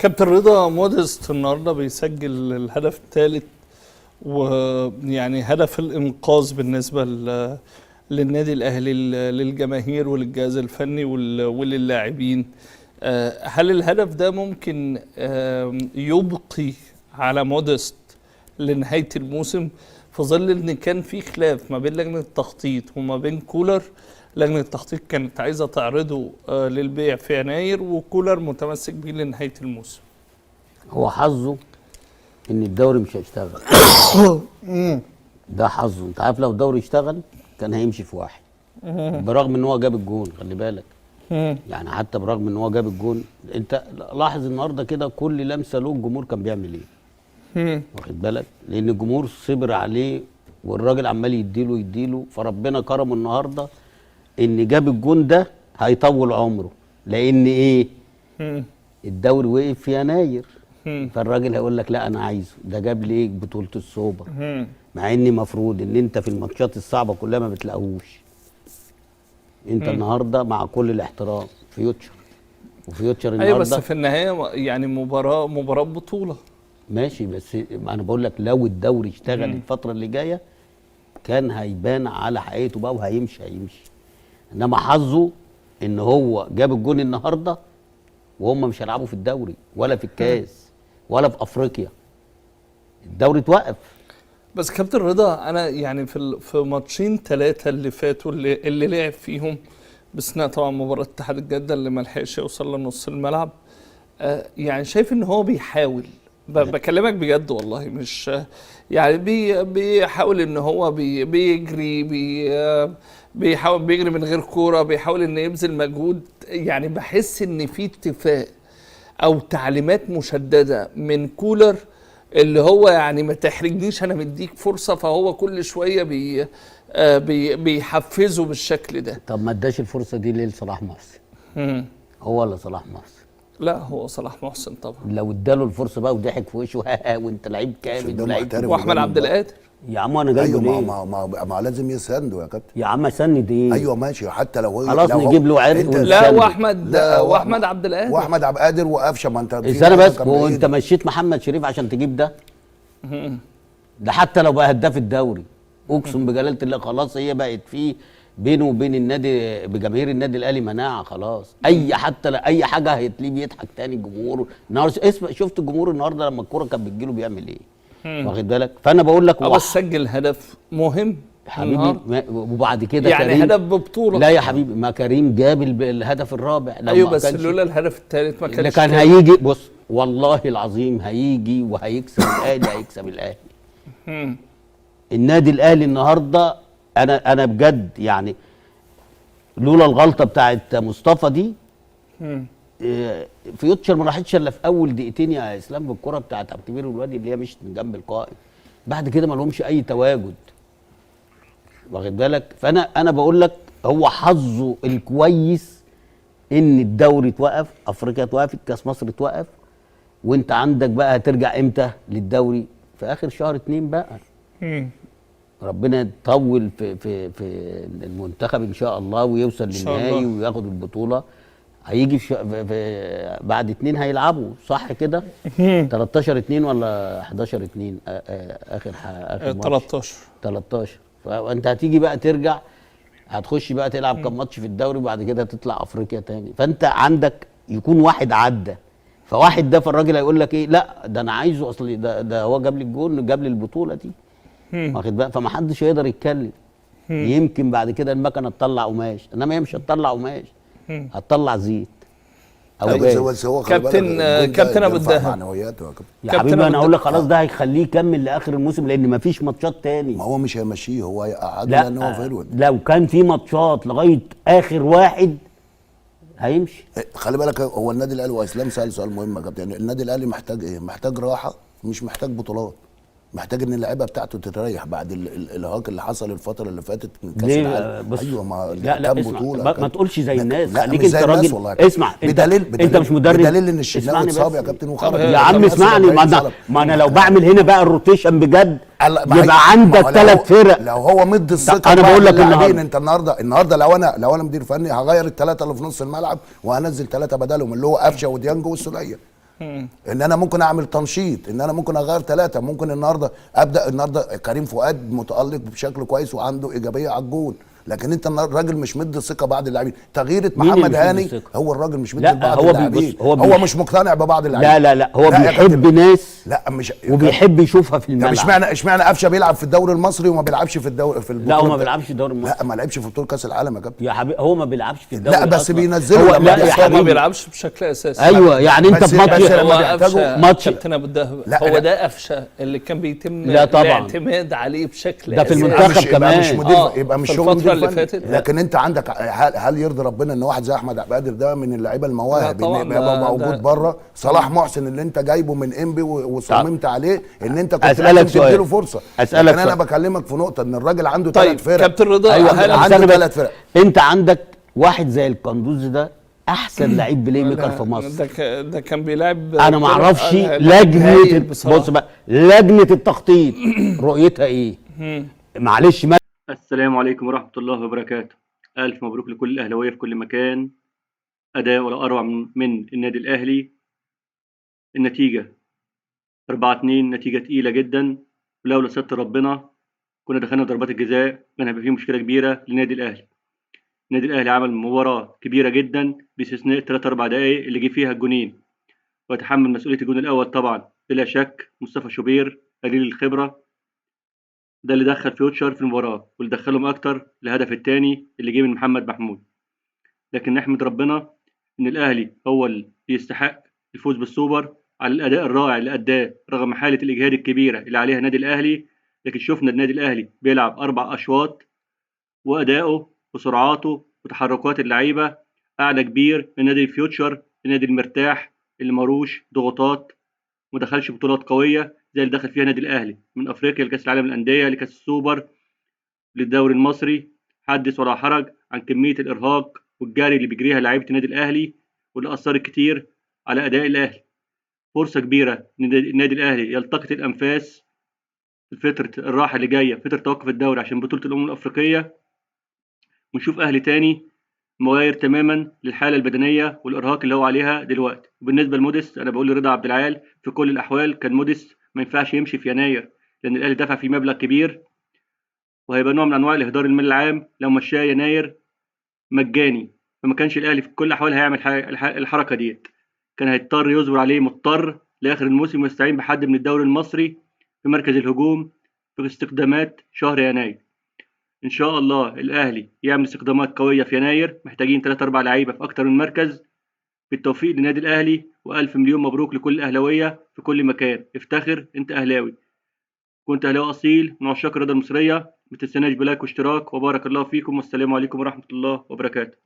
كابتن رضا، موديست النهارده بيسجل الهدف الثالث، ويعني هدف الإنقاذ بالنسبة للنادي الأهلي، للجماهير وللجهاز الفني وللاعبين. هل الهدف ده ممكن يبقي على موديست لنهاية الموسم، في ظل ان كان في خلاف ما بين لجنة التخطيط وما بين كولر؟ لجنة التخطيط كانت عايزة تعرضه للبيع في يناير، وكولر متمسك بيه لنهاية الموسم. هو حظه ان الدوري مش هيشتغل. ده حظه. انت عارف لو الدوري اشتغل كان هيمشي في واحد، برغم ان هو جاب الجون، خلي بالك. يعني حتى برغم ان هو جاب الجون، انت لاحظ النهارده كده كل لمسه له الجمهور كان بيعمل ايه، واخد بالك؟ لان الجمهور صبر عليه والراجل عمال يديله يديله، فربنا كرمه النهارده ان جاب الجون ده، هيطول عمره. لان ايه؟ الدوري وقف في يناير، فالراجل هيقول لك لا انا عايزه، ده جاب لي ايه؟ بطوله السوبر. مع ان المفروض ان انت في الماتشات الصعبة كلها ما بتلاقوش. انت النهارده مع كل الاحترام فيوتشر، وفيوتشر النهارده ايوه، بس في النهاية يعني مباراة بطوله. ماشي، بس انا بقول لك لو الدوري اشتغل الفترة اللي جاية كان هيبان على حقيقته بقى وهيمشي هيمشي. انما حظه ان هو جاب الجون النهارده وهم مش هيلعبوا في الدوري ولا في الكاس ولا في افريقيا، الدوري اتوقف. بس كابتن رضا، انا يعني في ماتشين ثلاثة اللي فاتوا اللي لعب فيهم، باستثناء طبعا مباراة اتحاد جده اللي ما لحقش يوصل لنص الملعب، يعني شايف ان هو بيحاول، بكلمك بجد والله، مش يعني بيحاول ان هو بيجري، بيحاول بيجري من غير كوره، بيحاول ان يبذل مجهود. يعني بحس ان في اتفاق او تعليمات مشددة من كولر، اللي هو يعني ما تحرجنيش، انا مديك فرصه، فهو كل شوية بي آه بي بيحفزه بالشكل ده. طب ما اداش الفرصة دي ليه لصلاح محسن؟ هو ولا صلاح محسن؟ لا، هو صلاح محسن طبعا. لو اداله الفرصة بقى وضحك في وشه وانت لعيب كامل ده ولعيب محترف. واحمد عبد القادر. يا عم انا جايبه ايوه، ليه؟ ما لازم يسنده يا كابتن. يا عم سند ايه؟ ايوه ماشي، حتى لو هو خلاص لو هو نجيب له عرق لا، ونسنده. واحمد واحمد عبد القادر. واحمد عبد القادر وقفشه، ما انت في استنى بس، كان هو بعيد. انت مشيت محمد شريف عشان تجيب ده؟ ده حتى لو بقى هداف الدوري، اقسم بجلاله الله خلاص هي بقت فيه بينه وبين النادي بجماهير النادي الاهلي مناعة خلاص. اي حتى لا اي حاجة هتلاقيه بيضحك تاني الجمهور النهارده. اسمع، شفت الجمهور النهارده لما الكورة كانت بتجيله بيعمل ايه؟ واخد بالك؟ فانا بقول لك هو بس سجل هدف مهم حبيبي النهاردة. وبعد كده يعني كريم هدف ببطولة. لا يا حبيبي، ما كريم جاب الهدف الرابع. لو ايوه ما بس كانش- لولا الهدف الثالث ما اللي كانش كان كده. هيجي، بص والله العظيم هيجي وهيكسب الاهلي، هيكسب الاهلي. النادي الاهلي النهارده انا بجد يعني لولا الغلطة بتاعت مصطفى دي، فيوتشر ما راحتش الا في اول دقيقتين يا اسلام بالكرة بتاعت عبد الكبير والوادي اللي هي مشت من جنب القائم، بعد كده ما لهمش اي تواجد، واخد بالك؟ فانا بقول لك هو حظه الكويس ان الدوري اتوقف، افريقيا اتوقفت، كاس مصر اتوقف، وانت عندك بقى هترجع امتى للدوري؟ في اخر شهر اتنين بقى. ربنا يطول في المنتخب ان شاء الله ويوصل شاء للنهائي الله. وياخد البطولة. هيجي في بعد اتنين هيلعبوا صح كده؟ 13 2 ولا 11 2 اخر اخر ماتش 13. 13. فانت هتيجي بقى ترجع، هتخش بقى تلعب كام ماتش في الدوري وبعد كده تطلع افريقيا تاني. فانت عندك يكون واحد عدى، فواحد ده فالراجل هيقول لك ايه؟ لا ده انا عايزه، اصل ده هو جاب لي الجون، جاب لي البطولة دي، واخد بالك؟ فمحدش هيقدر يتكلم. يمكن بعد كده المكنه تطلع قماش، انما هي مش هتطلع قماش، هتطلع زيت او أيوة، غاز. بس هو خلي بالك الجون ده كابتن أبو بيرفع الدهب. معنوياته يا كابتن. يا كابتن حبيبي أبو انا اقول لك الدهب. خلاص ده هيخليه يكمل لاخر الموسم، لان مفيش ماتشات تاني. ما هو مش هيمشيه، هو هيقعده لا لان هو forward. لو كان في ماتشات لغاية اخر واحد هيمشي. خلي بالك، هو النادي الاهلي، واسلام سال سؤال مهم يا كابتن، يعني النادي الاهلي محتاج ايه؟ محتاج راحة، مش محتاج بطولات. محتاج ان اللعيبة بتاعته تتريح بعد الارهاق اللي حصل الفترة اللي فاتت من كاس ليه؟ العالم. بص، ايوه ما لا لا كام اسمع، بطوله ما تقولش زي الناس، لا خليك مش انت زي الناس راجل. والله يا كابتن. اسمع، انت بدليل انت مش مدرب. بدليل ان الشناوي اسمعني اتصاب بس. يا كابتن وخرج. يا عم اسمعني، ما انا لو بعمل هنا بقى ال rotation بجد يبقى عندك ثلاث فرق. لو هو مدي الثقة انا بقى بقول لك للاعبين، النهارده. انت النهارده لو انا مدير فني هغير الثلاثة اللي في نص الملعب وهنزل ثلاثة بدلهم اللي هو قفشه وديانجو والسوليه. ان انا ممكن اعمل تنشيط، ان انا ممكن اغير 3، ممكن النهارده ابدا النهارده كريم فؤاد متالق بشكل كويس وعنده ايجابية على الجول، لكن انت الراجل مش مدي ثقة بعض اللاعبين. تغييره محمد هاني هو الراجل مش مدي لبعض اللاعبين، هو مش مقتنع ببعض اللاعبين. لا لا لا، هو بيحب ناس، لا مش وبيحب يشوفها في الملعب. اشمعنى قفشه بيلعب في الدوري المصري وما بيلعبش في الدوري في البطولة؟ لا هو ما بيلعبش في الدوري المصري. لا ما لعبش في بطوله كاس العالم يا كابتن يا حبيبي، هو ما بيلعبش في الدوري. لا بس بينزله. لا هو ما بيلعبش بشكل اساسي. ايوه يعني انت في ماتش كابتن ابو الدهب، هو ده قفشه اللي كان بيتم الاعتماد عليه بشكل ده في المنتخب كمان، مش مدير، يبقى مش شغل مدير فني. لكن انت عندك هل يرضي ربنا ان واحد زي احمد عبد القادر ده من اللعيبة المواهب ان يبقى موجود بره؟ صلاح محسن اللي انت جايبه من انبي وصممت عليه ان انت كنت لازم تديله فرصة. اسالك، انا بكلمك في نقطة ان الراجل عنده 3 فرق. كابتن رضا، أيوة عنده 3 فرق. انت عندك واحد زي القندوز ده احسن لعيب playmaker في مصر. ده كان بيلعب، انا ما اعرفش لجنة، بص بقى لجنة التخطيط رؤيتها ايه؟ معلش. السلام عليكم ورحمة الله وبركاته. ألف مبروك لكل الأهلاوية في كل مكان. أداء ولا أروع من النادي الأهلي. النتيجة 4-2، نتيجة تقيلة جدا، ولولا ستر ربنا كنا دخلنا ضربات الجزاء، كان هيبقى فيه مشكلة كبيرة للنادي الأهلي. النادي الأهلي عمل مباراة كبيرة جدا باستثناء 3-4 دقايق اللي جه فيها الجونين، ويتحمل مسؤولية الجون الأول طبعا بلا شك مصطفى شوبير قليل الخبرة، ده اللي دخل فيوتشر في المباراة واللي دخلهم أكتر الهدف الثاني اللي جه من محمد محمود. لكن نحمد ربنا إن الأهلي هو اللي يستحق الفوز بالسوبر على الأداء الرائع اللي أداه رغم حالة الإجهاد الكبيرة اللي عليها النادي الأهلي. لكن شفنا النادي الأهلي بيلعب 4 أشواط، وأداؤه وسرعاته وتحركات اللعيبة أعلى كبير من نادي الفيوتشر، النادي المرتاح اللي ماروش ضغوطات ودخلش بطولات قوية زي اللي دخل فيها النادي الأهلي من أفريقيا لكأس العالم للأندية لكأس السوبر للدوري المصري. حدث ولا حرج عن كمية الإرهاق والجري اللي بيجريها لعيبة النادي الأهلي واللي أثرت كتير على أداء الأهلي. فرصة كبيرة إن النادي الأهلي يلتقط الأنفاس في فترة الراحة اللي جاية، فترة توقف الدوري عشان بطولة الأمم الأفريقية، ونشوف أهلي تاني مغاير تماما للحالة البدنية والإرهاق اللي هو عليها دلوقتي. وبالنسبة لموديست، أنا بقول لرضا عبد العال في كل الأحوال كان موديست ما ينفعش يمشي في يناير، لأن الأهلي دفع فيه مبلغ كبير وهيبقى نوع من أنواع الإهدار المالي العام لو مشاه يناير مجاني. فما كانش الأهلي في كل الأحوال هيعمل الحركة ديت، كان هيضطر يصبر عليه مضطر لآخر الموسم ويستعين بحد من الدوري المصري في مركز الهجوم في استقدامات شهر يناير. إن شاء الله الأهلي يعمل استقدامات قوية في يناير، محتاجين 3-4 لعيبة في أكتر من مركز. بالتوفيق للنادي الأهلي، وألف مليون مبروك لكل الأهلاوية في كل مكان. افتخر أنت أهلاوي، كنت أهلاوي أصيل من عشاق الرياضة المصرية. ما تنساناش ب like واشتراك، وبارك الله فيكم، والسلام عليكم ورحمة الله وبركاته.